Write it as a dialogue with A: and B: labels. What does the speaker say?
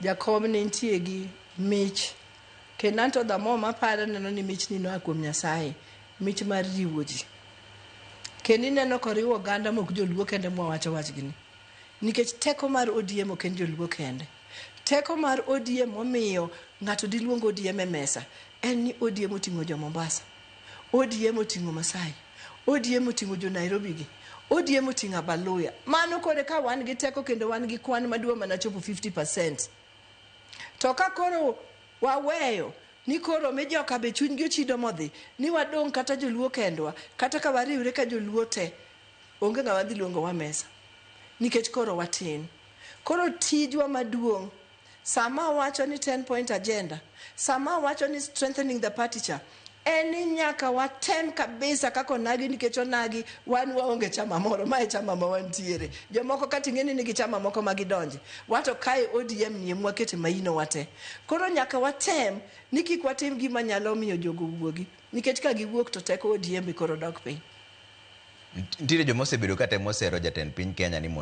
A: Jakom ne nitie gi mich kendo anto the more maparo aneno ni michni noa kuom Nyasaye, mich mar riwo ji. Kendo ineno koriwo oganda mok joluo kende mwawacho wachgini. Nikech teko mar ODM ok en joluo kende. Teko mar ODM momiyo ng'ato diluong ODM e mesa en ni ODM oting'o jo Mombasa, ODM oting'o Masai, ODM oting'o jo Nairobi gi, ODM oting'o Abaluya. Mano kore ka wan gi teko kendo wan gi kwan maduong' mana chopo 50%. To ka koro waweyo ni koro mi joka be chunygi ochido modhi ni wadong' kata joluo kendwa kata ka wariwre ka joluo te onge ng'ama dhi luongowa mesa nikech koro watin. Koro tijwa maduong' sama awacho ni 10 point agenda, sama awacho ni strengthening the party cha, en ni nyaka watem kabisa kaka onagi nikech onagi wan waonge chama moro, mae chama ma wantiere. Jomoko kata ing'e ni nigi chama moko ma gidonje. Wato kae ODM ni ema wakete maino wate. Koro nyaka watem ni kik watim gima nyalo miyo jogo wuogi. Nikech ka giwuok to teko ODM be koro dok piny.
B: Nitiere joma osebedo ka temo sero jatend piny Kenya ni mondo